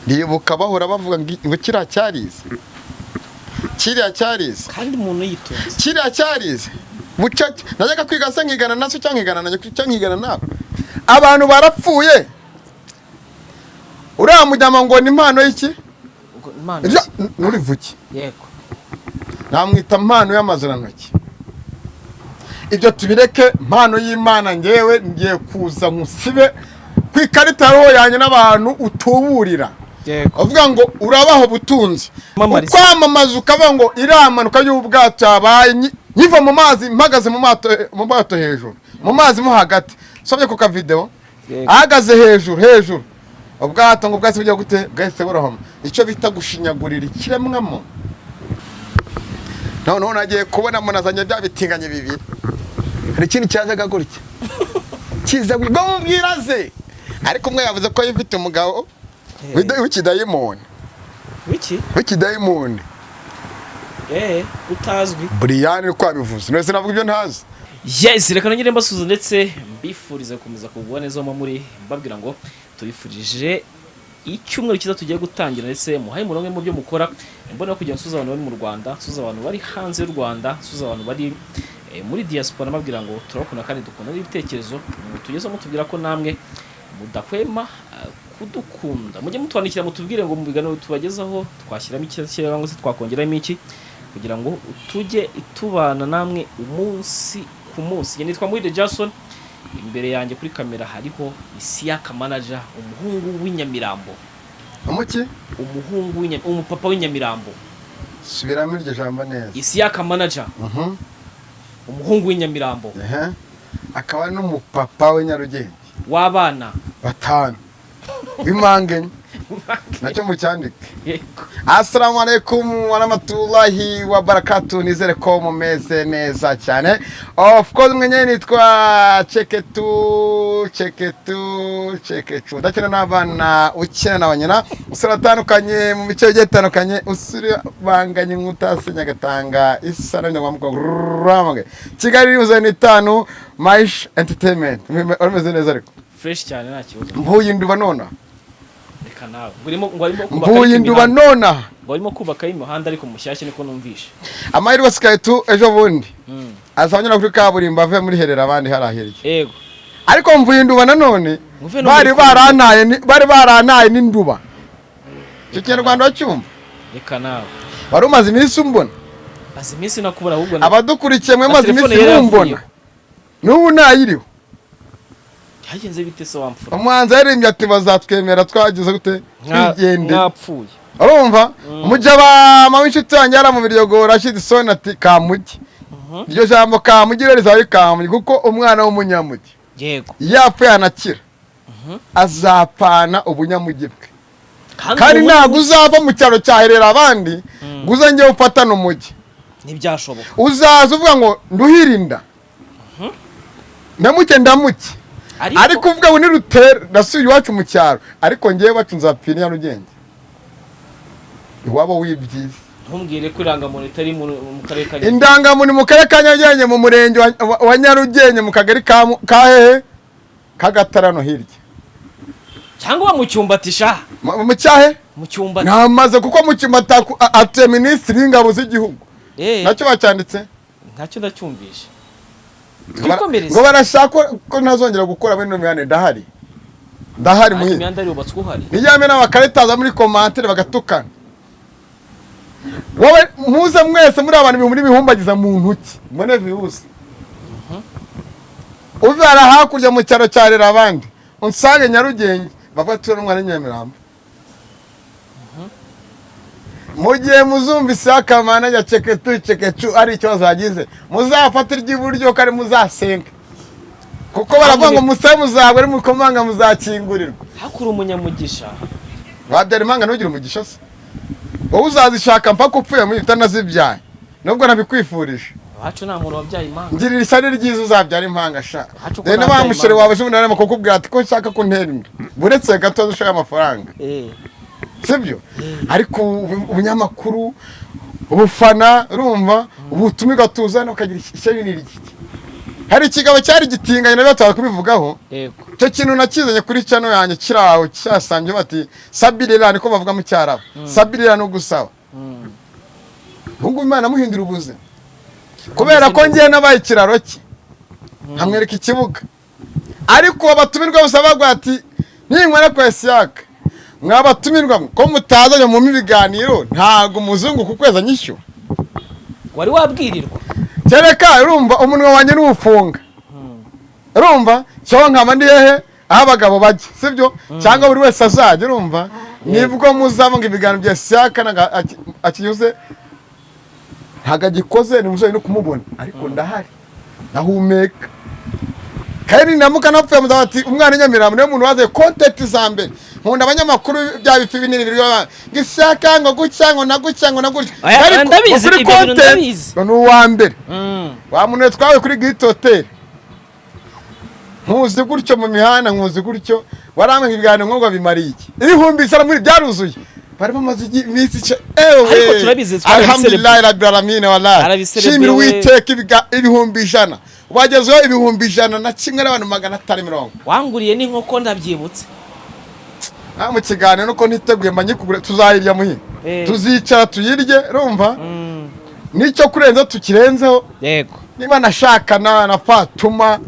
Ndibuka bahora bavuga ngo kiriya cyarize, kiriya cyarize. Kandi umuntu yitonze. Kiriya cyarize bucece. Najyaga kwiga se nkigana na so, cyangwa nkigana na nyoko, cyangwa nkigana nawe? Abantu barapfuye. Uriya mujyama ngo ni impano y'iki? Ubwo impano. Nturivuge. Yego. Namwita mpano y'amazirantoki. Ibyo tubireke. Mpano y'Imana, ngewe ngiye kuza nkusibe ku ikarita roho yanjye n'abantu utuburira. Yego. Uvuga ngo urabaho ubutunzi. Kwamamariza. Ukwamamaza, ukavuga ngo iriya mpanuka y'ubwato yabaye nkiva mu mazi, mpagaze mu mato hejuru mu mazi mo hagati. Sobye ku kavideo. Yego. Ahagaze hejuru hejuru, ubwato ngo bwahise bujya gute? Bwahise burohama. Icyo bita gushinyagurira ikiremwamo. Noneho nagiye kubona munazanye bya bitinganye bibiri, hari ikindi cyazaga gutya kiza ngo mubwira ze, ariko umwe yavuze ko yifite umugabo w'ikidayimoni. Wiki? W'ikidayimoni. Utazwi. Buriyani uko yabivuze none sinavuga ibyo ntazi. Yes, reka nongere mbasuhuza ndetse mbifuriza gukomeza kugubwa neza aho muri, mbabwira ngo tubifurije icyumweru cyiza tugiye gutangira, ndetse muhaye umurongo mu byo mukora. Mbona kugira nsuhuza abantu bari mu Rwanda, nsuhuza abantu bari hanze y'u Rwanda, nsuhuza abantu bari muri diaspora, mbabwira ngo turabakunda kandi dukunda n'ibitekerezo mutugezeho, mutubwira ko namwe mudahwema kudukunda. Mujye mutwandikira mutubwire ngo mu biganiro tubagezaho twashyiramo iki cyangwa se twakongeramo iki, kugira ngo tujye tubana namwe umunsi ku munsi. Njye nitwa Muhire Jason, imbere yanjye kuri kamera hariho Isiyaka Manager, umuhungu w'inyamirambo. Umuki? Umupapa w'inyamirambo. Subiramo iryo jambo neza. Isiyaka Manager, umuhungu w'inyamirambo. Ehe. Akaba n'umupapa w'i Nyarugenge. W'abana batanu w'impanga enye, nacyo mucyandike. Yego. Assalamu alaikum warahmatullahi wabarakatuh. Nizere ko mumeze neza cyane. Of course, mwenyewe nitwa Cheketu, Cheketu, Cheketu. Ndakina n'abana, ukina na banyina, usura atandukanye mu bice bigiye bitandukanye, usura banganye inkuta Nyagatanga isa na nyamukuru Kigali yuzuye n'itanu Maish Entertainment. Urumeze neza ariko? Fresh cyane, nta kibazo. Mvuye Induba nona. Reka nawe, ngo arimo kubaka Mvuye ariko Induba imihanda. nona. Ngo arimo kubaka imihanda ariko mushyashya, niko numvishe. Amahirwe asigaye tu ejo bundi azanyura kuri kaburimbo ave muri Herera, abandi hariya hirya. Ariko mvuye Induba nanone. Muve no Bari muri Congo. bari barantaye n'Induba. Icyo Kinyarwanda wacyumva? Reka nawe. Wari umaze iminsi umbona? Maze iminsi nakubura ahubwo Abadukurikiye mwe na maze telefone iminsi yari mumbona. yavuyeho. N'ubu ntayiriho. Byagenze bite se wamfura? Umuhanzi yaririmbye ati: "Bazatwemera twagize gute?" Twigende. Mwapfuye. Urumva umujyabama w'inshuti yanjye yari mu Biryogo, Rashid Soni, ati: "Kamugi." Iryo jambo Kamugi rero rizaba ari Kamugi, kuko umwana w'umunyamugi yapfuye anakira azapfana ubunyamugi bwe. Kandi ubu ntabwo uzava mu cyaro cyaherera abandi ngo uze njyewe ufatane umujyi. Ntibyashoboka. Uzaza uvuga ngo nduhirinda ndamuke ndamuke. Ariko uvuga ngo nirutera ndasubiye iwacu mu cyaro, ariko ngewe iwacu nzapfira i Nyarugenge, iwabo w'ibyiza. Ntumbwire ko irangamuntu itari mu karere ka Nyarugenge. Indangamuntu mu karere ka Nyarugenge, mu murenge wa Nyarugenge, mu kagari ka hehe, k'Agatarano hirya. Cyangwa mu Cyumbati sha. Mu cyahe? Mu Cyumbati. Namaze kuko mu Cyumbati atuye minisitiri w'ingabo z'igihugu. Nacyo bacyanditse. Ntacyo ndacyumvishe. Ngo Twikomereze. barashaka ko ntazongera gukora muri ino mihanda. Ndahari, ndahari. Ariko Muhire. imihanda yubatswe uhari. Nijyame n'abakaritaza muri commentaire bagatukana. Wowe muze mwese muri abantu ibihumbi n'ibihumbagiza mu ntoki, mbone views. Uve hariya hakurya mu cyaro cya Rera abandi, unsange Nyarugenge, bavuga ati: "N'umwana w'i Nyamirambo." Mu gihe muzumvise akamana ya Ceketu Cekecu ari ikibazo yagize, muzafate iry'iburyo kandi muzasenga, kuko baravuga ngo musabe muzabwe, ari mukomanga muzakingurirwa. Hakuri umunyamugisha. Wabyara impanga ntugire umugisha se? Wowe uzazishaka mpaka upfuye muri utanazibyaye, nubwo nabikwifurije. Iwacu nta muntu wabyaye impanga. Ngirira ishyari ryiza, uzabyara impanga sha. Iwacu ko Rero ntabyaye wa musore impanga. wawe ejo bundi arimo kukubwira ati ko nshaka ko untera inda, buretse gato ushaka amafaranga. Sibyo? Ariko ubunyamakuru, ubufana, urumva ubutumirwa tuzana, ukagira ishyari ni ryiki? Hari ikigabo cyari gitinganye nabyo twaza kubivugaho. Yego. Icyo kintu nakizanye kuri channel yanjye, kiri aho cyasambye, bati sabirira, niko bavuga mu Cyarabu, sabirira no gusaba. Ubu ngubu Imana amuhindura ubuzima kubera ko ngiye nabaye ikiraro cye, nkamwereka ikibuga. Ariko abatumirwa bose bavuga ati: "Ninywera kwa Isiyaka, mwabatumirwa ko mutazanye mu ibiganiro, ntabwo umuzungu ku kwezi anyishyura." Wari wabwirirwa. Kereka urumva umunwa wanjye ntuwufunga, urumva cyo nkaba ndi hehe aho abagabo bajya, sibyo? Cyangwa buri wese azajya, urumva nibwo muzabona ibiganiro bya Isiyaka akinyuze ntabwo agikoze, ni umusore no kumubona, ariko ndahari, ndahumeka. Kandi namuka napfuye, muzaba ati: "Umwana Nyamirambo niwe muntu waziye content za mbere." Nkunda abanyamakuru bya bifi binini biri ngo Isiyaka, ngo gutya, ngo na gutya, ngo na gutya. Aya, Ariko ndabizi, kuri ibyo bintu content, ndabizi. ngo ni uwa mbere. Wa muntu twawe kuri Gate Hotel, nkuzi gutyo mu mihanda, nkuzi gutyo, warambwe ibiganiro ngo bimariye iki? 100,000 muri byaruzuye, bari bamaze iminsi ewe. Ariko turabizi, Alhamdulillah rabbil alamin, wallahi. Arabiserebye Shimira we. Uwiteka, 100,000 wagezeho, 101,550. Wanguriye n'inkoko, ndabyibutse. Nta mu kiganiro nuko niteguye mba nyikugura, tuzayirya muhi. Tuzicara tuyirye, urumva nicyo kurenza tukirenzeho. Niba nashakana na Fatuma,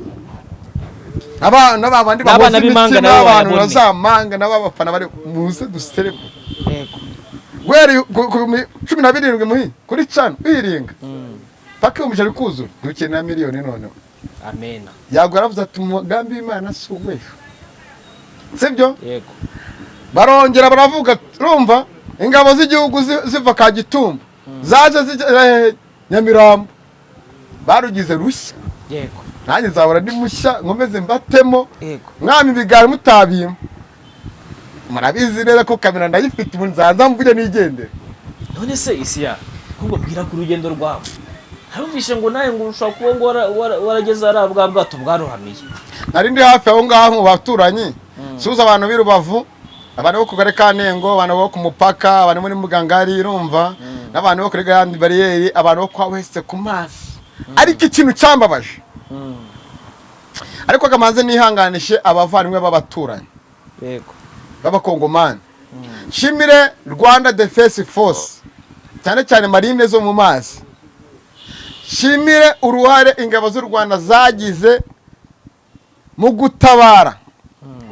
abana babandi N'abana bahoza b'impanga imitima, nabo abantu bayabone. bazamanga n'ababafana bari muze duserebure. Guhera ku 17 muhi kuri cano wiringa paka 100,000 kuzura, dukenera miliyoni noneho. Amena. Yago yaravuze ati: "Umugambi w'Imana si uw'ejo," sibyo? Yego. Barongera baravuga, urumva ingabo z'igihugu ziva Kagitumba zaje zijya Nyamirambo, barugize rushya. Nanjye nzahora ndi mushya, nkomeze mbatemo. Mwami, ibiganiro mutabimpa, murabizi neza ko kamera ndayifite, ubu nzaza mvuge nigendere. None se Isiya, ahubwo mbwira ku rugendo rwawe, harumvishe ngo nawe ngo ushobora kuba ngo warageze hariya bwa bwato bwarohamiye. Nari ndi hafi aho ngaho mu baturanyi, suza abantu b'i Rubavu, abantu bo ku karere ka Nengo, abantu bo ku mupaka, abantu muri Mugangari, urumva, n'abantu bo kuri Grande Barrière, abantu bo kwa Wese ku mazi. Ariko ikintu cyambabaje, ariko kamanze nihanganishe abavandimwe b'abaturanyi b'Abakongomani, nshimire Rwanda Defense Force, cyane cyane marine zo mu mazi, nshimire uruhare ingabo z'u Rwanda zagize mu gutabara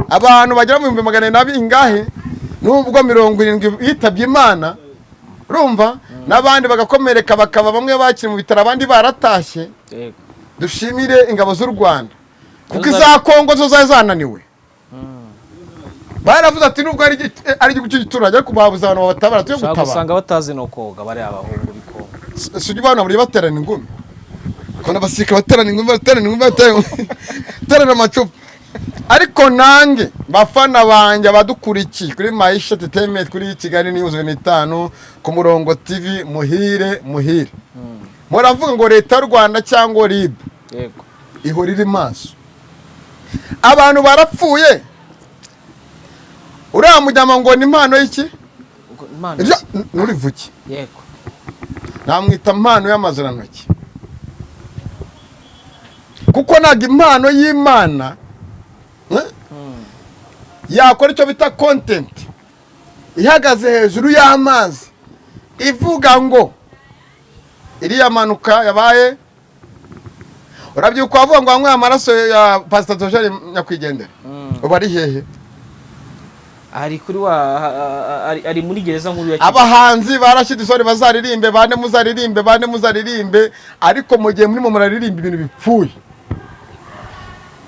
abantu bagera mu 400,000 na bingahe, nubwo 70 yitabye Imana, urumva, n'abandi bagakomereka, bakaba bamwe bakiri mu bitaro, abandi baratashye. Dushimire ingabo z'u Rwanda, kuko iza Kongo zo zari zananiwe. Baravuze ati nubwo ari igihugu cy'igiturage, ariko babuze abantu babatabara, tujye Ushobora gutabara. gusanga batazi no koga, bariya abahungu b'i Kongo. Si ujya ubana buri baterana ingumi, ukabona abasirikare baterana ingumi, baterana ingumi, baterana ingumi, baterana amacupa. Ariko nange bafana banjye, abadukurikiye kuri Maisha Entertainment, kuri Kigali News 5, ku Murongo TV, muhire muhire, muravuga ngo leta y'u Rwanda cyangwa RIB ihora iri maso. Abantu barapfuye, uriya mujyama ngo ni impano y'iki? Ubwo impano Ibyo nurivuge. Namwita impano y'amazirantoki, kuko ntabwo impano y'Imana yakora icyo bita content ihagaze hejuru y'amazi, ivuga ngo iriya mpanuka yabaye. Urabyibuka wavuga ngo wanyweye amaraso ya Pastor Tojeri nyakwigendera? Ubu ari hehe? Ari kuri wa ari muri gereza nkuru ya Kigali. Abahanzi barashyize isoni, bazaririmbe bane, muzaririmbe bane, muzaririmbe, ariko mu gihe murimo muraririmba ibintu bipfuye,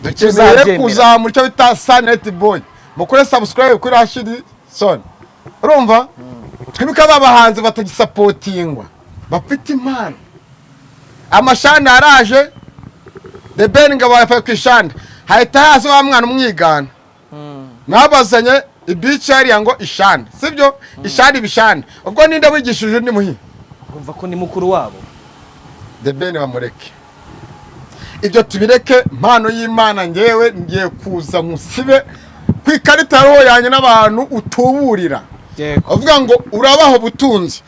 dukeneye Tuzabyemera. kuzamura icyo bita Sanet Boy. Mukore subscribe kuri Rashid Son, urumva, twibuke aba bahanzi batagisapotingwa bafite impano. Amashani araje, The Ben ngo bayafaye ku ishani, hahita haza wa mwana umwigana, mwabazanye ibici hariya ngo ishani, sibyo? Ishani ibishani, ubwo ninde wigishije undi muhi? Urumva ko ni mukuru wabo. The Ben bamureke, ibyo tubireke. Mpano y'Imana, ngewe ngiye kuza nkusibe ku ikarita roho yanjye n'abantu utuburira, uvuga ngo urabaho ubutunzi.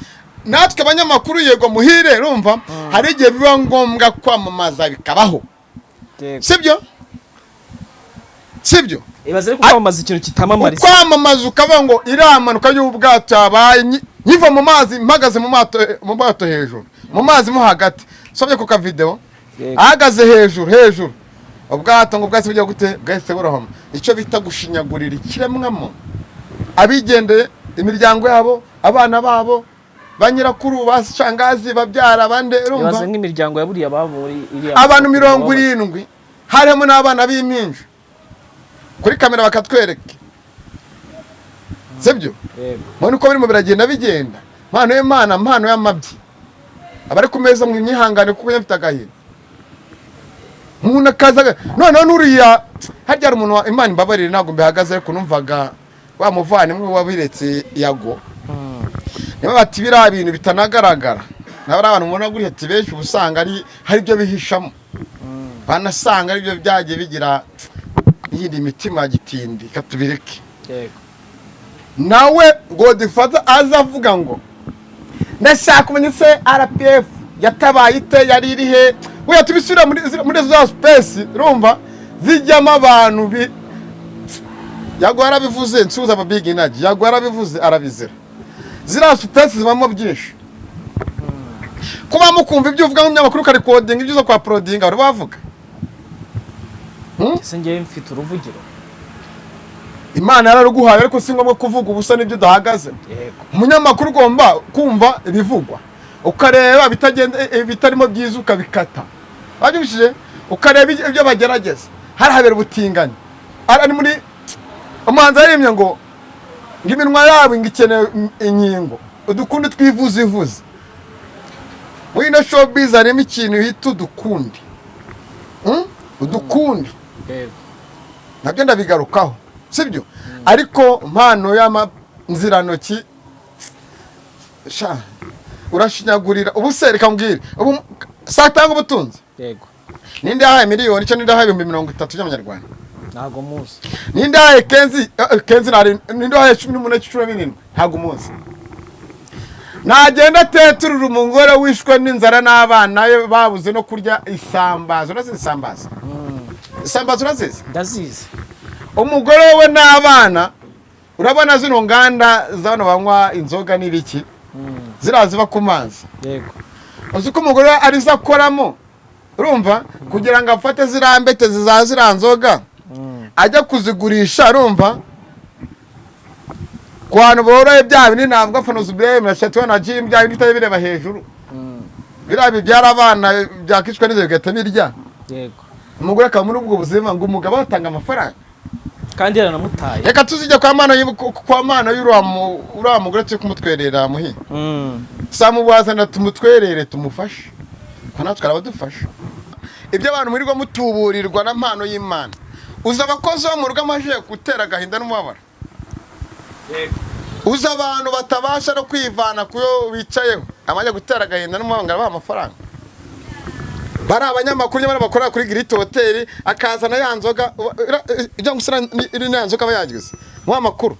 Natwe abanyamakuru, yego muhire, urumva hari igihe biba ngombwa kwamamaza bikabaho, sibyo? Sibyo? Ibaze ariko kwamamaza ikintu kitamamariza. Kwamamaza ukavuga ngo iramanuka y'ubwato yabaye, nkiva mu mazi, mpagaze mu mato hejuru, mu mazi mo hagati, sobye ku kavideo. Yego. Ahagaze hejuru hejuru, ubwato ngo bwahise bujya gute? Bwahise burohama. Icyo bita gushinyagurira ikiremwamo, abigendeye, imiryango yabo, abana babo, ba nyirakuru, ba shangazi, babyara bande, urumva? Ibaze nk'imiryango yaburiye ababo muri iriya. Abantu 70, harimo n'abana b'impinja, kuri kamera bakatwereka, sibyo? Yego. Mbona uko birimo biragenda bigenda. Mpano y'Imana, mpano y'amabyi, abari ku meza mu myihangane kuko mfite agahinda. Umuntu akaza noneho n'uriya, harya hari umuntu Imana imbabarire, ntabwo mbihagaze, ariko numvaga wa muvandimwe wabiretse Yago, niba bati biriya bintu bitanagaragara, nawe ari abantu mubona gutya, ati benshi uba usanga ari hari ibyo bihishamo, banasanga aribyo byagiye bigira n'iyindi mitima ya gitindi. Reka tubireke. Yego. Nawe Godfather aza avuga ngo ndashaka kumenya se RPF yatabaye ite, yari iri he? Weya, tubisubira muri za space, urumva zijyamo abantu bi Yago yarabivuze, nsuhuza aba big energy. Yago yarabivuze, arabizira. Ziriya space zibamo byinshi, kuba mukumva ibyo uvuga nk'umunyamakuru, ukarecordinga ibyo uza kwa uploadinga, bari bavuga. Ese njyewe mfite uruvugiro? Imana yararuguhaye, ariko si ngombwa kuvuga ubusa n'ibyo udahagaze. Yego. Umunyamakuru ugomba kumva ibivugwa, ukareba bitagenda, bitarimo byiza ukabikata, wabyumvishije, ukareba ibyo bagerageza. Hari habera ubutinganyi, ari muri umuhanzi yaririmbye ngo iminwa yabo ngo ikeneye inkingo, udukundi twivuza ivuze. Muri ino showbiz harimo ikintu bita udukundi. Udukundi. Yego. Nabyo ndabigarukaho, sibyo? Ariko mpano y'amanzirantoki sha, urashinyagurira. Ubu se reka mbwire, ubu satanga ubutunzi. Yego. Ninde yahaye miliyoni icyo? Ninde yahaye 30,000 by'amanyarwanda? Ntabwo muzi. Ninde yahaye Kenzi, Kenzi nari, ninde yahaye 18, 17? Ntabwo umuzi. Nagenda ateturura umugore wishwe n'inzara n'abana be babuze no kurya isambaza. Urazizi isambaza? Isambaza urazizi? Ndazizi. Umugore we n'abana, urabona zino nganda z'abantu banywa inzoga n'ibiki, ziriya ziba ku mazi? Yego. Uzi ko umugore arizo akoramo, urumva, kugira ngo afate ziriya mbete ziza ziriya nzoga, ajya kuzigurisha, urumva, ku bantu boroye bya bindi, ntabwo afana na shatuwa na jimu, bya bindi bitajya bireba hejuru, biriya bibyara abana byakicwa n'ibyo bigahita birya. Yego. Umugore akaba muri ubwo buzima, ngo umugabo atanga amafaranga. Kandi yaranamutaye. Reka tuzijya kwa mano y'uriya uriya mugore, turi kumutwerera muhi, samubazana tumutwerere, tumufashe, ko natwe arabadufasha. Ibyo abantu murirwa mutuburirwa na mpano y'Imana, uzi abakozi bo mu rugo amajije gutera agahinda n'umubabaro? Yego. Uzi abantu batabasha no kwivana ku yo bicayeho, amajya gutera agahinda n'umubabaro ngo arabaha amafaranga? Bari abanyamakuru nyamara bakorera kuri Giriti Hoteli, akazana ya nzoga ijya gusa iri, ya nzoga aba yagize mu amakuru,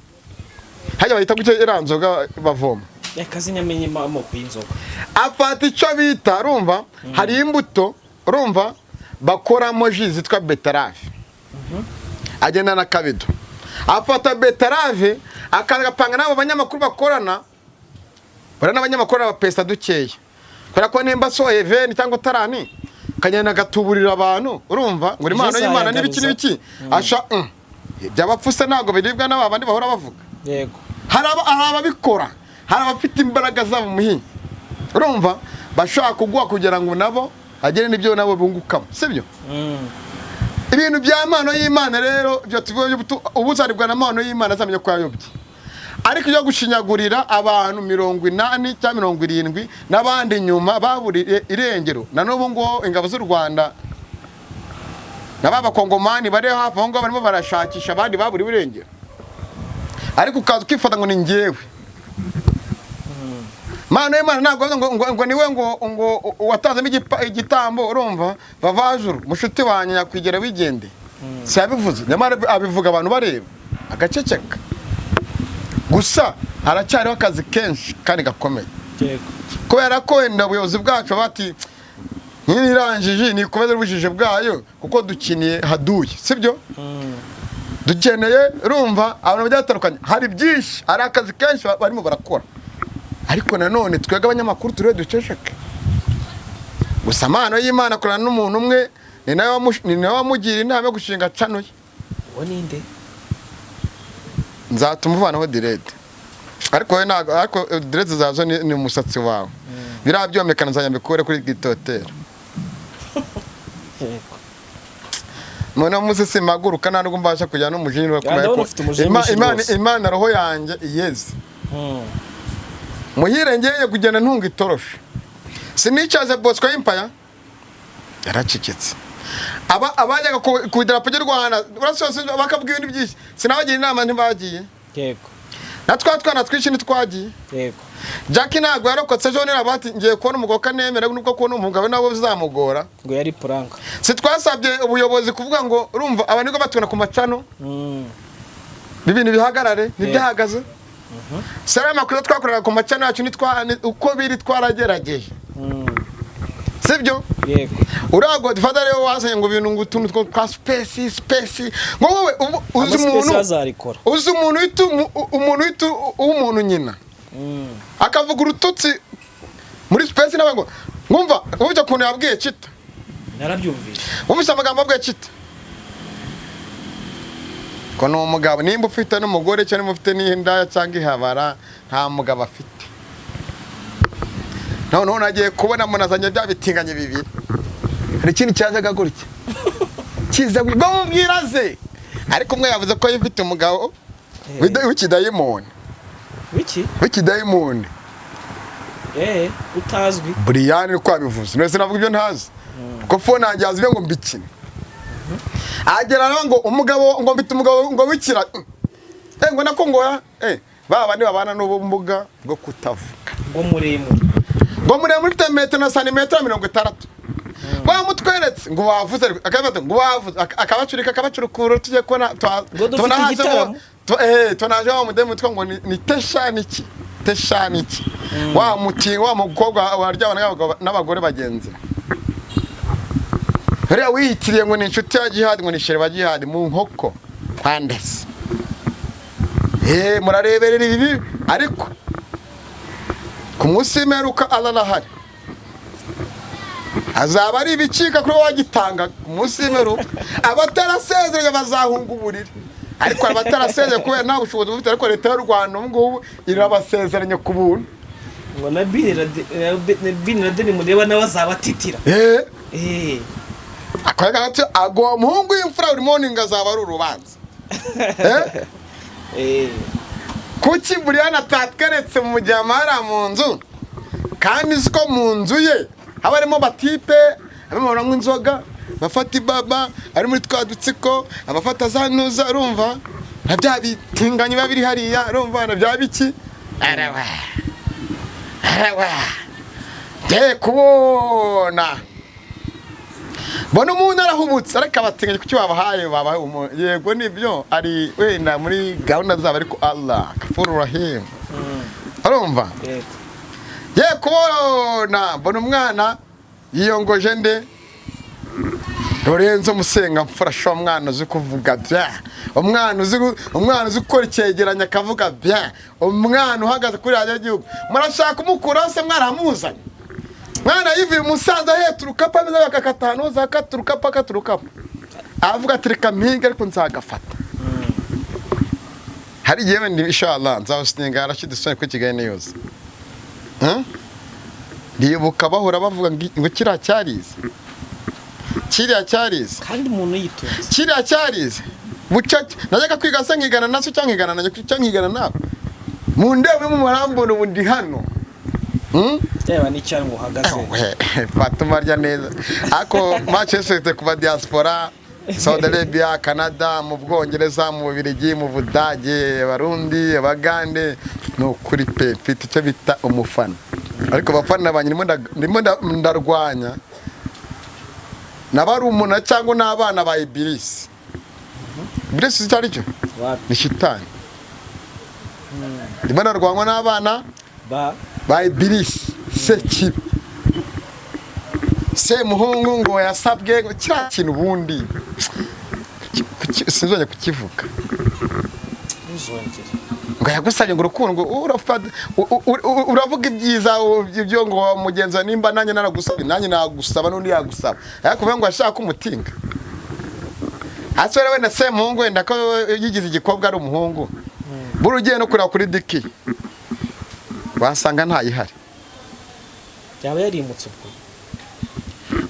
hajya bahita gutya, iriya nzoga bavoma. Reka sinyamenye amoko y'inzoga. Afata icyo bita, urumva, hari imbuto, urumva, bakoramo jus zitwa betterave, agenda na kabido, afata betterave, akagapanga n'abo banyamakuru bakorana. Bariya n'abanyamakuru abapesa dukeya, kubera ko nimba asohoye 20 cyangwa 30, akagenda agatuburira abantu, urumva, ngo impano Ejo y'Imana n'ibiki azayagaruza. n'ibiki asha iby'abapfu se ntabwo biribwa n'aba bandi bahora bavuga. Yego. Hari ababikora, hari abafite imbaraga zabo muhinyi, urumva, bashobora kuguha kugira ngo nabo hagere n'ibyo nabo bungukamo, sibyo? Ibintu bya mpano y'Imana rero, ibyo tuvuga ubuzaribwa na mpano y'Imana azamenya ko yayobye. Ariko ibyo gushinyagurira abantu 80 cyangwa 70 n'abandi nyuma baburiye irengero, na n'ubu ngubu ingabo z'u Rwanda na ba bakongomani bari hafi aho ngaho barimo barashakisha abandi baburiwe irengero, ariko ukaza ukifata ngo ni njyewe Mana y'Imana, ntabwo bavuga ngo niwe ngo watanzemo igitambo, urumva, bavajuru mushuti wanjye nyakwigera wigende, si yabivuze, nyamara abivuga abantu bareba, agaceceka. Gusa haracyariho akazi kenshi kandi gakomeye. Yego. Kubera ko wenda ubuyobozi bwacu bati ntirangije, nikomeze ubujiji bwayo, kuko dukiniye haduye, sibyo? Dukeneye, urumva, abantu bagiye batandukanye. Hari byinshi, hari akazi kenshi barimo barakora, ariko nanone twebwe abanyamakuru turiho duceceke gusa. Amahano y'Imana akorana n'umuntu umwe, ni nawe wamugira inama yo gushinga channel ye. Uwo ninde? Nzatuma uvanaho dread, ariko wowe ntabwo, ariko dread zazo ni umusatsi wawe, biriya byomekana nzajya mbikure kuri gitotera. None munsi simaguruka, nta nubwo mbasha kujya n'umujinya urakomeye. Ndabona ufite umujinya mwinshi Imana rwose. Imana roho yanjye iyeze. Muhire ngeye kugenda ntunga itoroshi, sinicaze Bosco y'impaya yaracecetse. Aba abajyaga ku idarapo ry'u Rwanda urasoza bakavuga ibintu byinshi, sinabagira inama, ntibagiye. Na twa twana twinshi ntitwagiye. Jackie ntabwo yarokotse ejo nira bati ngiye kubona umugabo kanemera, nubwo kubona umugabo nabo bizamugora. Ngo yari prank. Si twasabye ubuyobozi kuvuga ngo urumva abantu nibwo batubona ku ma channel, ibintu bihagarare, ntibyahagaze. Si ari amakuru twakoreraga ku ma channel yacu, uko biri twaragerageje. Sibyo? Yego. Uriya Godfather rero wazanye ngo ibintu, ngo utuntu twa space space, ngo wowe uzi Ama space umuntu azarikora. Uzi umuntu wita umuntu wita uw'umuntu nyina, akavuga urututsi muri space nawe, ngo ngumva wumva ukuntu yabwiye Chita. Narabyumvise. Wumvise amagambo abwiye Chita ko ni umugabo, nimba ufite n'umugore cyangwa nimba ufite n'indaya cyangwa ihabara, nta mugabo afite. Noneho nagiye kubona munazanye bya bitinganye bibiri, hari ikindi cyazaga gutya kiza ngo mubwira ze, ariko umwe yavuze ko yifite umugabo w'ikidayimoni. Wiki? W'ikidayimoni. Utazwi. Buriyani uko yabivuze nese navuga ibyo ntazi, kuko phone yanjye yazi ibyo ngo mbikine, agera aho ngo umugabo, ngo mfite umugabo ngo wikira, ngo nako ngo ba bandi babana n'ubumuga bwo kutavuga. Ngo muremure. Ngo muremure, ufite metero na santimetero 60, bamutweretse ngo wavuze, akabata ngo wavuze, akabacurika, akabacurukura, tujye kubona Ngo dufite tubona hajemo igitaramo. Tubona haje wa mudemu witwa ngo ni Teshaniki, Teshaniki, wa muti wa mukobwa waryamana n'abagore bagenzi, hariya wiyitiriye ngo ni inshuti ya Jihad, ngo ni chéri wa Jihad mu nkoko kwandese. Murareberera ibi, ariko ku munsi w'imperuka Allah arahari, azaba ari ibicika kuri wowe wagitanga ku munsi w'imperuka. Abatarasezeranye bazahunga uburiri, ariko abatarasezeranye kubera nta bushobozi bufite, ariko leta y'u Rwanda ubu ngubu irabasezeranye ku buntu. Ngo na Bin Laden mureba nawe azabatitira. Akayaga gato agwa umuhungu w'imfura, buri morning azaba ari urubanza. Kuki Buriyani atatweretse mu gihe mu nzu, kandi uzi ko mu nzu ye haba harimo batipe barimo baranywa inzoga, bafata ibaba, ari muri twa dutsiko, abafata za ntuza, urumva, na bya bitinganyi biba biri hariya, urumva, na bya biki, arawa arawa. Ngiye kubona mbona umuntu arahubutse, ariko abatinganyi kuki babahaye umuntu? Yego nibyo, ari wenda muri gahunda zabo, ariko Allah kafuru rahim, urumva. Yego. Ye kubona mbona umwana yiyongoje nde, Lorenzo Musenga mfura sha, umwana uzi kuvuga bien, umwana uzi gukora icyegeranyo akavuga bien, umwana uhagaze kuri radiyo y'igihugu, murashaka kumukuraho se mwaramuzanye? Mwana yivuye umusaza ahetse urukapu, ameze bakakata ahantu hose, akata urukapu, akata urukapu, avuga ati reka mpinge ariko nzagafata. Hari igihe wenda inshallah nzawusinga Rashid Soni kuri Kigali News. Ndibuka bahora bavuga ngo kiriya cyarize, kiriya cyarize. Kandi umuntu yitonze. Kiriya cyarize bucece. Najyaga kwiga se nkigana naso cyangwa nkigana na cyangwa nkigana nawe mu ndebe mu marambona, ubu ndi hano. Byaba n'icyangwa uhagaze. We, Fatuma arya neza, ariko Manchester kuva diaspora, Saudi Arabia, Canada, mu Bwongereza, mu Bubiligi, mu Budage, Abarundi, Abagande, ni ukuri pe, mfite icyo bita umufana, ariko abafana banjye ndimo ndarwanya n'abarumuna cyangwa n'abana ba Ibilisi. Ibilisi icyo ari cyo? Wapi. Ni shitani. Ndimo ndarwanywa n'abana ba ba Ibilisi, sekibi, semuhungu, ngo yasabwe ngo kiriya kintu ubundi. Sinzongera kukivuga. Ntuzongere. Ngo yagusabye ngo urukundo, ngo uravuga ibyiza ibyo ngo mugenzi wawe, nimba nanjye naragusabye, nanjye nagusaba, n'undi yagusaba, ariko kuvuga ngo ashaka umutinga hasi rero, wenda Semuhungu, wenda ko yigize igikobwa ari umuhungu, buri ugiye no kureba kuri diki wasanga ntayihari. Yaba yarimutse ubwo.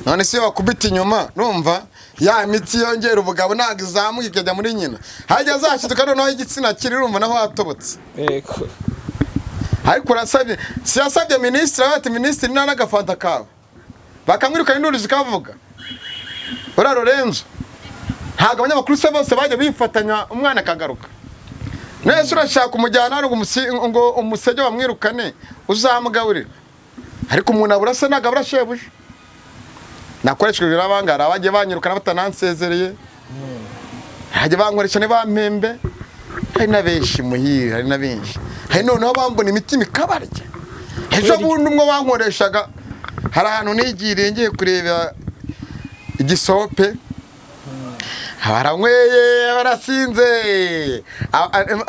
None se iyo bakubita inyuma, numva ya mitsi yongera ubugabo ntabwo izamuka ikajya muri nyina, hajya zashiduka noneho igitsina kiri, urumva naho hatobotse. Ariko urasabye, si yasabye minisitiri, ati: "Minisitiri, nta n'agafanta kawe," bakamwirukana, induru zikavuga. Uriya Lorenzo, ntabwo abanyamakuru se bose bajya bifatanya, umwana akagaruka nese? Urashaka umujyana hano ngo umusege bamwirukane, uzamugaburira? Ariko umuntu abura se, ntabwo abura shebuja. Nakoreshejwe n'abangara bagiye banyirukana batanansezereye, hajya bankoresha ntibampembe. Hari na benshi muhire, hari na benshi, hari noneho bambona imitima ikabarya. Ejo bundi umwe bankoreshaga, hari ahantu nigiriye ngiye kureba igisope, baranyweye barasinze,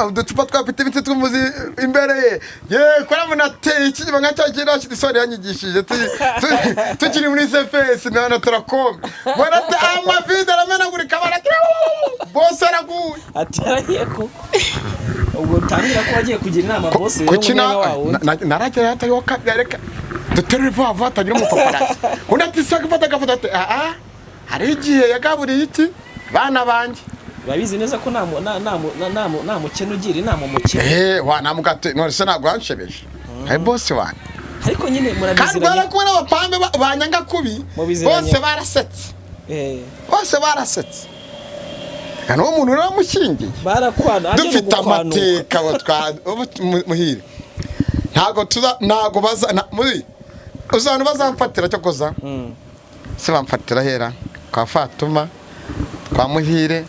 uducupa twa piti ibiti tw'umuzi imbere ye, ye kurabona ateye ikinyuma nka cya kintu Rashid yanyigishije tukiri muri CFS, none turakombe mbona ati amavide aramenagurika, barati bose araguye. Ati yaragiye koko. Ubwo utangira ko wagiye kugira inama boss rero, Kuki ngo niba wa wundi. Naragera hatariho kabya, reka duterure vuba vuba hatagira umupaparazzi. Undi ati saka fata agafoto, ati aa hari igihe yagaburiye iki bana banjye. Urabizi neza ko nta mu- nta- nta mu- nta- nta mu- nta mukene ugira inama umukene. Eh, wa namugate, none se ntabwo wanshebeje? Hari boss wanjye. Ariko nyine Kandi murabiziranye. rwara kumwe n'abapambe banyanga kubi. Mubiziranye. Bose barasetse. Bose barasetse. Kandi uwo muntu uramushyingiye. Barakwana ajya Dufite gukwanuka. Amateka abo ubu muhire, ntabwo tuza, ntabwo baza muri uzantu bazamfatira cyo koza. Se bamfatira hera kwa Fatuma, kwa Muhire.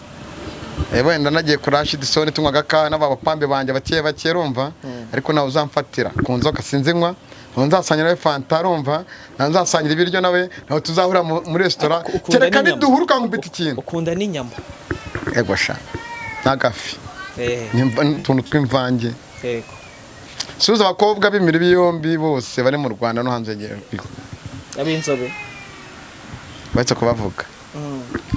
Wenda nagiye kuri Rashid Soni, tunywa agakawa n'abapambe banjye bake bake, urumva? Ariko nawe uzamfatira ku nzoka sinzinywa, ntawe nzasangira nawe fanta, urumva? Ntawe nzasangira ibiryo nawe, ntawe tuzahura muri resitora. Ukunda Kereka n'inyama. niduhura ukankubita ikintu. Ukunda n'inyama. Ego sha, n'agafi. N'utuntu tw'imvange. Suza abakobwa b'imibiri yombi bose bari mu Rwanda no hanze y'igihugu. Ab'inzobe. Uretse kubavuga.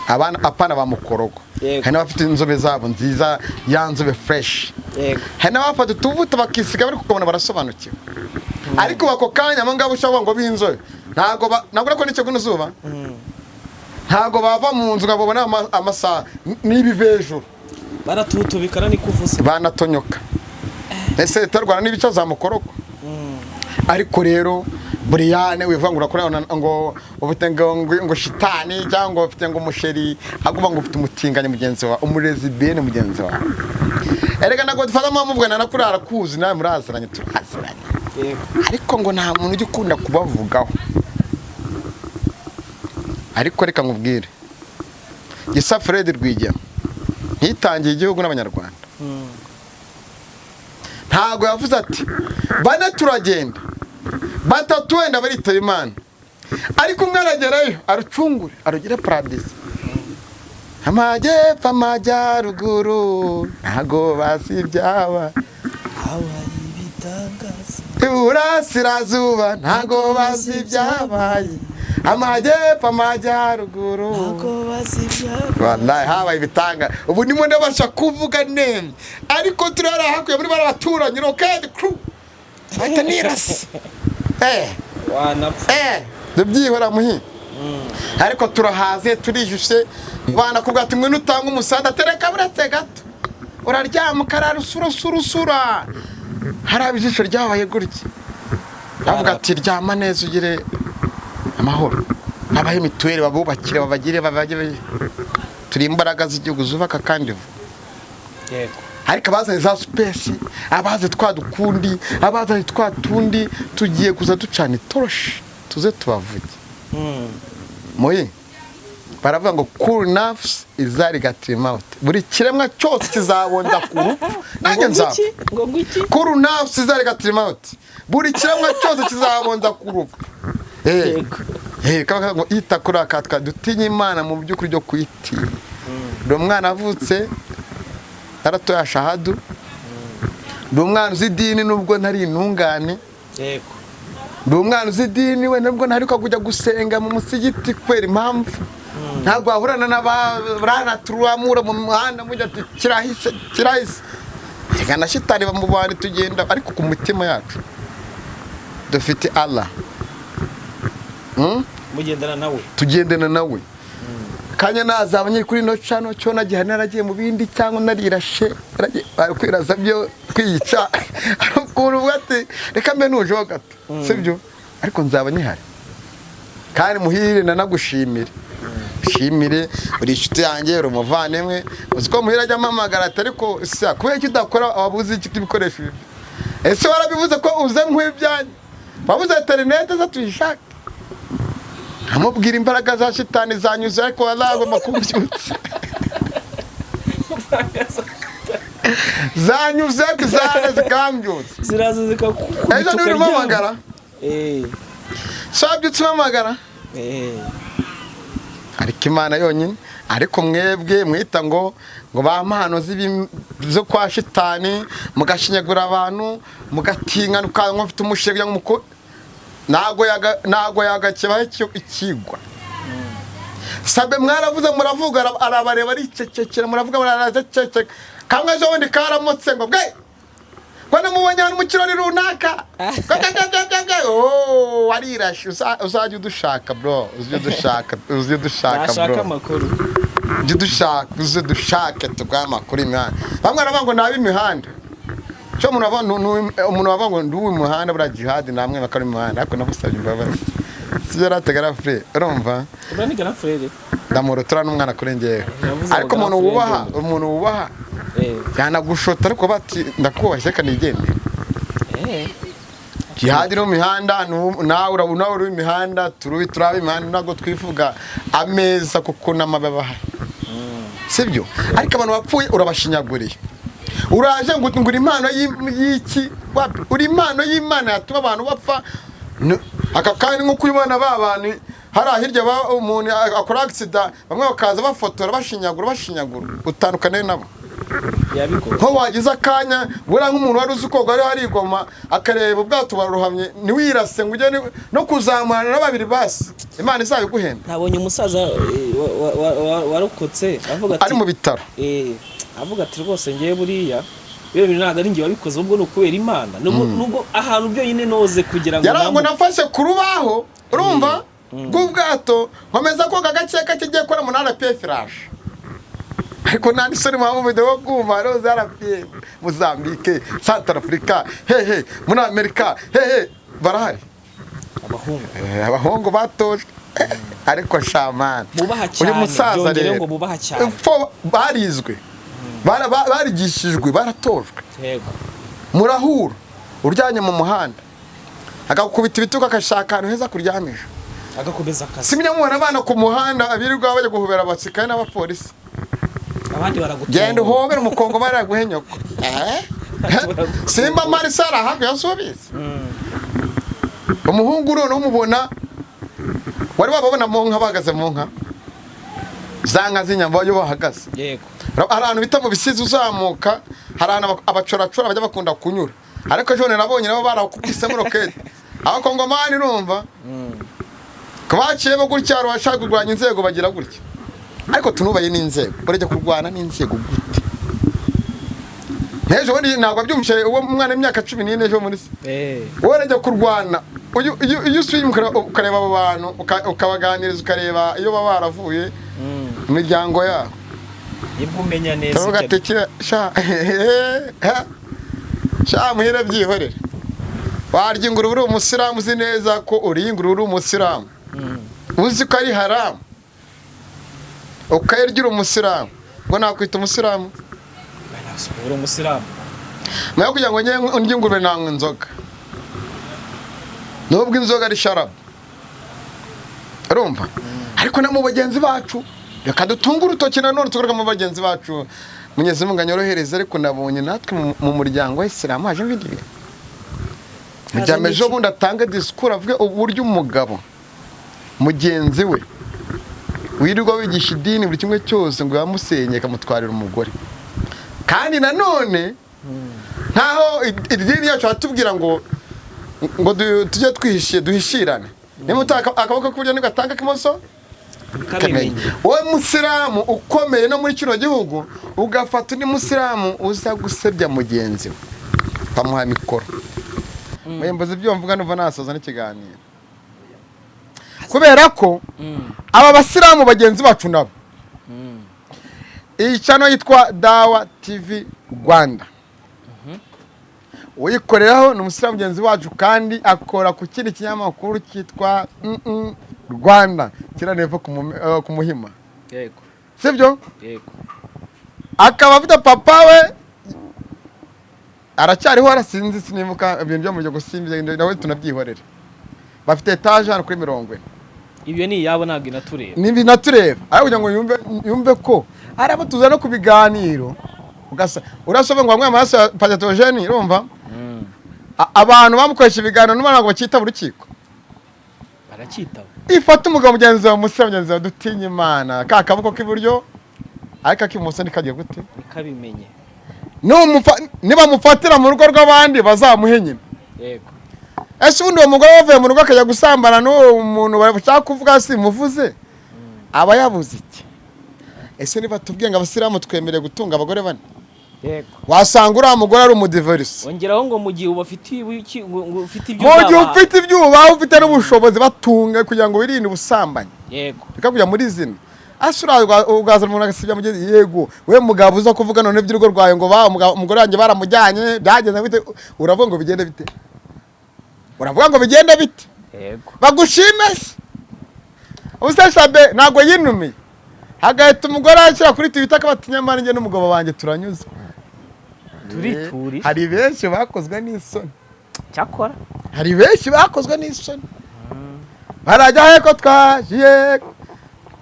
Abana apana ba mukorogo. Hari n'abafite inzobe zabo nziza, ya nzobe fresh. Hari n'abafata utuvuta bakisiga, bari kukabona barasobanukiwe. Ariko ako kanya abo ngabo ushobora ngo b'inzobe ntabwo ntabwo urako n'icyo kuno zuba. Ntabwo bava mu nzu ngo babone amasaha n'ibiva hejuru. Baratutubikana niko uvuze. Banatonyoka. Ese leta y'u Rwanda n'ibice za mukorogo. Ariko rero Buriyane wivuga ngo urakora ngo ufite ngo shitani cyangwa ngo ufite ngo umusheri, ahubwo ngo ufite umutinganyi mugenzi wawe, umurezibiyene mugenzi wawe. Erega ntabwo dufata muvugana na kuri arakuzi, nawe muraziranye, turaziranye. Ariko ngo nta muntu ujya ukunda kubavugaho. Ariko reka nkubwire, Gisa Fred Rwigema ntitangiye igihugu n'Abanyarwanda. Ntabwo yavuze ati bane turagenda, batatu wenda baritaba Imana, ariko umwe aragerayo arucungure, arugire paradisi. Amajyepfo, amajyaruguru, ntago bazi ibyaba. Habaye ibitangaza. Iburasirazuba ntago bazi ibyabaye, amajyepfo, amajyaruguru. Ntago bazi ibyaba. Wallahi habaye ibitanga. Ubu ndimo ndabasha kuvuga nemye, ariko turi hariya hakurya muri bariya baturanyi rokedi kuru bahita nirasa. Wanapfa. Tubyihora muhi, ariko turahaze, turijushe. Banakubwira ati ngwino utange umusada, tereka buretse gato, uraryama ukarara usura usura usura, hariya ijisho ryabaye gutya, bavuga ati ryama neza ugire amahoro, babahe mituweli, babubakire, babagire, babagire. Turi imbaraga z'igihugu zubaka kandi vuba. Ariko abazanye za space, abaze twa dukundi, abazanye twa tundi, tugiye kuza ducana itoroshi tuze tubavuge. Muyi baravuga ngo كل نفس ذائقة الموت, buri kiremwa cyose kizabonda ku rupfu, nanjye Ngo nzapfa. ngwiki? Ngo ngwiki? كل نفس ذائقة الموت, buri kiremwa cyose kizabonda ku rupfu. Kaba ngo ita kuri aka dutinye Imana mu by'ukuri byo kuyitinya. Ndi umwana avutse naratoya shahadu. Ndi umwana uzi idini nubwo ntari intungane. Ndi umwana uzi idini we nubwo ntari kujya gusenga mu musigiti kubera impamvu. Ntabwo wahurana n'abarana turamura mu muhanda mujya ati kirahise kirahise. Reka na shitani mu bantu tugenda, ariko ku mutima yacu dufite Allah. Mugendana nawe. Tugendana nawe. Kanya nazaba nyiri kuri no cano cyo nagiye naragiye mu bindi cyangwa narirashe bari kwiraza byo kwiyica, ukuntu uvuga ati reka mbe nujeho gato, sibyo? Ariko nzaba nyihari kandi Muhire nanagushimire, shimire uri inshuti yanjye, uri umuvandimwe. Uzi ko Muhire ajya ampamagara ati ariko sa kubera iki udakora, wabuze iki ibikoresho ibi? Ese warabivuze ko uze nk'ibyanjye, wabuze interineti ze tuyishake? Amubwira imbaraga za shitani zanyuze, ariko wazagomba kubyutsa zanyuze ariko zaje zikambyutsa. Ziraza zikakukubita. Ejo niba urimo umpamagara, so wabyutse umpamagara. Ariko Imana yonyine. Ariko mwebwe mwita ngo ba mpano zo kwa shitani, mugashinyagura abantu, mugatinkana, ukanywa mfite umushinga ngo ntago yagakebaho ikigwa. Sabe mwaravuze muravuga, arabareba aricecekera, muravuga muraraceceka. Kamwe ejo bundi karamutse ngo bwe ngo namubonye ahantu mu kirori runaka. Oh, warirashe. Uzajya udushaka bro, uzajya udushaka, uzajya udushaka. Nashaka Bro, amakuru. Ujye udushaka, uze dushake tuguhe amakuru y'imihanda. Bamwe baravuga ngo ni ab'imihanda. Cyo umuntu avuga umuntu wavuga ngo ndi uw'imihanda, buriya Jihad namwe bakora imihanda, ariko namusabye imbabazi. Sibyo rategara frère, urumva? Uriya ni grand frère. Ndamurutura n'umwana kuri njyewe. Yavuze ngo Ariko umuntu grand frère. wubaha, umuntu wubaha yanagushota, ariko bati ndakubashye reka nigendere. Jihad iri mu mihanda, nawe nawe uri mu mihanda, turi turaba imihanda, ntabwo twivuga ameza kuko n'amabi aba ahari, sibyo? Ariko abantu bapfuye urabashinyaguriye. Uraje ngo uri impano y'iki? Wapi? Uri impano y'Imana yatuma abantu bapfa? Aka kandi nk'uko ubibona ba bantu hariya hirya, umuntu akora accident, bamwe bakaza bafotora, bashinyagura bashinyagura, utandukane nabo. Yabikora. Nko wagize akanya buriya nk'umuntu wari uzi koga ari harigoma akareba ubwato baruhamye, ntiwirase ngo ujye no kuzamurana na babiri, basi Imana izabiguhemba. Nabonye umusaza warokotse avuga ati Ari mu bitaro. Avuga ati rwose ngewe buriya biriya bintu ntabwo ari njye wabikoze, ahubwo ni ukubera Imana, nubwo ahantu byonyine noze kugira ngo Yarangwa nambuke. Nafashe ku rubaho, urumva, rw'ubwato, nkomeza koga gake gake, igiye gukora umunani RPF iraje, ariko nta n'isoni mpamvu video kumva roza RPF Mozambique, Central Africa, hehe, muri Amerika hehe, barahari. Abahungu. Abahungu batojwe. Ariko shamani Bubaha uyu cyane, musaza byongereho rero ngo bubaha cyane. Fo barizwe, barigishijwe, baratojwe. Murahura uryamye mu muhanda agakubita ibitugu, agashaka ahantu heza kuryamisha. Agakomeza akazi. Simenya mubona abana ku muhanda abirirwa bajya guhobera abasirikare n'abapolisi. Abandi baragutunga. Genda uhobere umukongo baraguhe nyoko. Simba marisara hafi yasubize. Umuhungu noneho umubona, wari wababona mu nka bahagaze, mu nka za nka z'inyamba iyo bahagaze? Hari ahantu bita mu Bisizi, uzamuka hari ahantu abacoracora bajya bakunda kunyura, ariko ejo bundi nabonye nabo barakubisemo rokete abakongomani, urumva baciyemo gutya, hari abashaka kurwanya inzego bagira gutya, ariko tunubaye n'inzego. Urajya kurwana n'inzego gute? N'ejo bundi ntabwo wabyumvise, uwo mwana w'imyaka 14 ejo muri se wowe urajya kurwana. Iyo usubiye inyuma ukareba abo bantu, ukabaganiriza, ukareba iyo baba baravuye, imiryango yabo, Nibwo umenya neza turavuga icyo ati sha sha Muhire byihorere, warya ingurube uri umusilamu, uzi neza ko uriye ingurube uri umusilamu, uzi ko ari haramu, ukayirya uri umusilamu, ngo nakwita umusilamu? Uri umusilamu. Nawe kugira ngo njye ndye ingurube nanywa inzoga, nubwo inzoga ari sharabu, urumva? Ariko no mu bagenzi bacu, reka dutunge urutoki nanone tugaruka mu bagenzi bacu. Munyezi Mungu anyorohereze, ariko nabonye natwe mu muryango wa Isilamu haje ibindi bintu. Mujyame ejo bundi atange disikuru avuge uburyo umugabo mugenzi we Wirirwa wigisha idini buri kimwe cyose, ngo yamusenye akamutwarira umugore. Kandi nanone nkaho idini yacu batubwira ngo tujye twihishe, duhishirane. Niba utaka akaboko k'iburyo ntigatanga ak'imoso Kabimenye. Wowe musilamu ukomeye no muri kino gihugu, ugafata undi musilamu uza gusebya mugenzi we, ukamuha mikoro. Mbuze ibyo mvuga, numva nasoza n'ikiganiro, kubera ko aba basilamu bagenzi bacu nabo, iyi channel yitwa Dawa TV Rwanda, uyikoreraho ni umusilamu mugenzi wacu, kandi akora ku kindi kinyamakuru cyitwa Rwanda kiranepfo ku Muhima. Sibyo? Yego. Akaba afite papa we aracyariho, arasinzi, sinibuka ibintu byo mu gihugu, simbi nawe tunabyihorere. Bafite etaje hano kuri 40. Ibyo ni iyabo, ntabwo inatureba. Ni binatureba, ariko kugira ngo yumve ko hari abo tuza no ku biganiro, ugasa urasoma ngo bamwe amaraso ya patatogene, urumva? Abantu bamukoresha ibiganiro n'ubu ntabwo bakitaba urukiko. Baracyitaba. Ifata umugabo mugenzi wawe, umusore mugenzi wawe, dutinye Imana. Ka kaboko k'iburyo ariko ak'ibumoso ntikagiye gute? Nikabimenye. Nibamufatira mu rugo rw'abandi, bazamuhe nyina. Ese ubundi uwo mugore wavuye mu rugo akajya gusambana n'uwo muntu bashaka kuvuga, simuvuze, aba yabuze iki? Ese niba tubwiye ngo abasilamu twemerewe gutunga abagore bane, wasanga uriya mugore ari umudivorisi? Ongeraho ngo mu gihe ubafitiye ngo ufite ibyo Mu gihe uzabaha. ufite ibyo ubaha, ufite n'ubushobozi, batunge kugira ngo wirinde ubusambanyi. Reka kujya muri zino. Ase ugazana umuntu agasibya mugenzi. Yego, we mugabo uza kuvuga none iby'urugo rwawe ngo ba umugore wanjye baramujyanye, byagenze bite? Uravuga ngo bigende bite? Uravuga ngo bigende bite? Bagushime se? Ubuse Shabe ntabwo yinumiye, hagahita umugore ashyira kuri Twitter akabati: "Nyamara njye n'umugabo wanjye turanyuzwe." Turituri. Hari benshi bakozwe n'isoni. Cyakora. Hari benshi bakozwe n'isoni, barajya he ko twagiye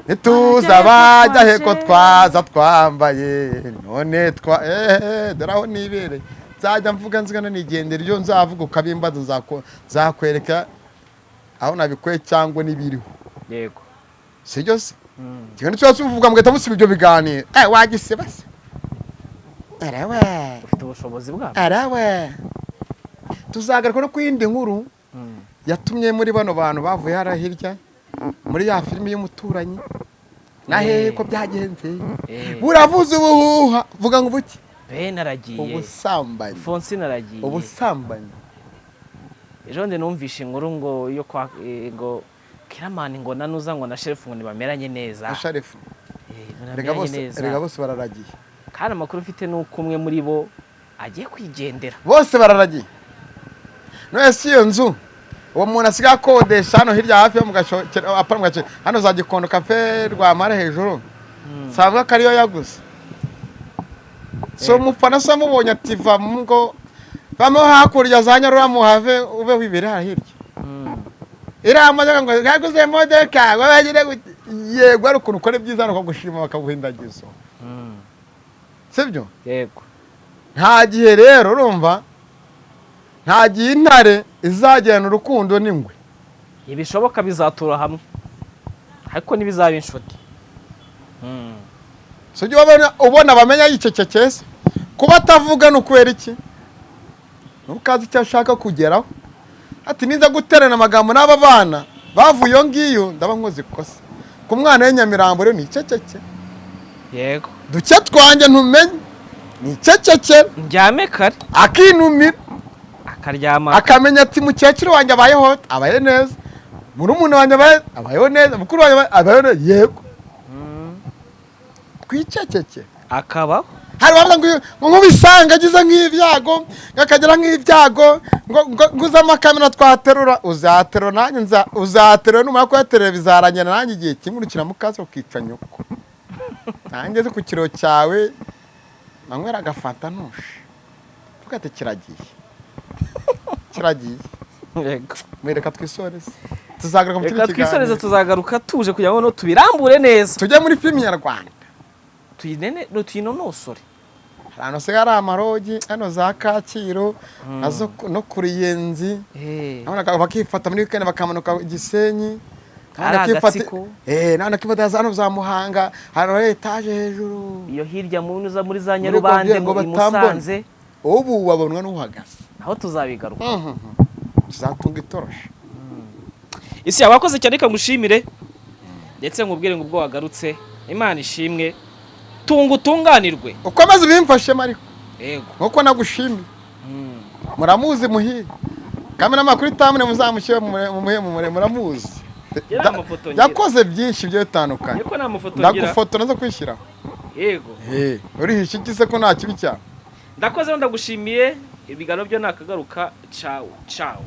ntituza, bajya he ko twaza twambaye none twa ehe? Dore aho nibereye, nzajya mvuga nzigana nigendera. Ibyo nzavuga ukabimbaza, nzakwereka aho nabikuye cyangwa n'ibiriho. Sibyo se? Kimwe tuba tuvuga mugahita musiba ibyo biganiro. Wagisiba se? Arawe. Ufite ubushobozi bwabyo. Arawe, tuzagaruka no ku yindi nkuru yatumye muri bano bantu bavuye hariya hirya muri ya filimi y'umuturanyi na hehe ko byagenze. Buravuze ubuhuha, vuga ngo buki. Bene aragiye. Ubusambanyi. Fonsine aragiye. Ubusambanyi. Ejo bundi numvishe inkuru ngo yo kwa ngo Kiramani ngo nanuza ngo na Sherifu ngo ntibameranye neza. Na Sharifu. Ntibameranye Rega bose neza. Rega bose bararagiye. Kandi amakuru ufite ni uko umwe muri bo agiye kwigendera. Bose bararagiye. None si iyo nzu uwo muntu asigaye akodesha hano hirya hafi yo mu gaco, apana mu gace, hano za Gikondo, Cafe Rwamara hejuru, savuga ko ariyo yaguze? So umufana se amubonye ati: "Va mu ngo, vamo hakurya za Nyaruramu, have ube wibere hariya hirya." Iriya modoka ngo yaguze imodoka ngo bagire yego, ari ukuntu ukora ibyiza hano bakagushima, bakaguha indagizo. Sibyo? Yego. Nta gihe rero, urumva, nta gihe intare izagirana urukundo n'ingwe. Ibishoboka bizatura hamwe ariko ntibizaba inshuti. Si ujya ubona bamenya yicecekeye se? Kuba atavuga ni ukubera iki? Nuko azi icyo ashaka kugeraho, ati: "Niza guterana amagambo n'aba bana bavuye iyo ngiyo, ndaba nkoze ikosa ku mwana w'inyamirambo." Rero niceceke. Duke twanjye ntumenye, nicecekere. Ndyame kare. Akinumira. Akaryama. Akamenya ati: "Mukecuru wanjye abayeho, abaye neza, murumuna wanjye abayeho neza, mukuru wanjye abayeho neza." Yego. Twiceceke. Akabaho. Hari bavuga ngo nk'ubisanga agize nk'ibyago, ngo akagira nk'ibyago, ngo nguzamo akamena twaterura, uzaterura nanjye uzaterura, numara kuyaterura bizarangira nanjye igihe kimwe urukira mukaza ukica nyoko. Nanjye nzi ku kiro cyawe nanywera agafanta ntushe, vuga ati: "Kiragiye, kiragiye." Mwereka twisoreze, tuzagaruka mu kindi Reka twisoreze. kiganiro. Tuzagaruka tuje kugira ngo no tubirambure neza. Tujye muri filimi nyarwanda. Tuyinene no tuyinonosore. Hari ahantu hasigaye hari amarogi hano za Kacyiru nazo no ku Ruyenzi. Urabona bakifata muri weekend bakamanuka Gisenyi. Ari agatsiko. Nandi akifata hano za Muhanga, hano hari etaje hejuru. Iyo hirya mu za muri za Muri Nyarubande Kongere ngo mu i batambona. Musanze. Ubu wabonwa n'uhagaze. Aho tuzabigaruka. Tuzatunga itoroshi. Isi wakoze cyane, reka ngushimire ndetse nkubwire ngo ubwo wagarutse, Imana ishimwe, tunga utunganirwe. Ukomeze ubimfashemo ariko. Yego. Nkuko nagushimiye. Muramuzi muhire kamera kuri tamune, muzamushyire mumuhe mumure, muramuzi. Ngira amafoto ngira. Yakoze byinshi bigiye bitandukanye. Niko nta mafoto ngira. Ndagufotora zo kwishyiraho. Yego. Urihisha iki se ko nta kibi cyawe? Ndakoze, ndagushimiye, ibiganiro byo nakagaruka. Cawu cawu.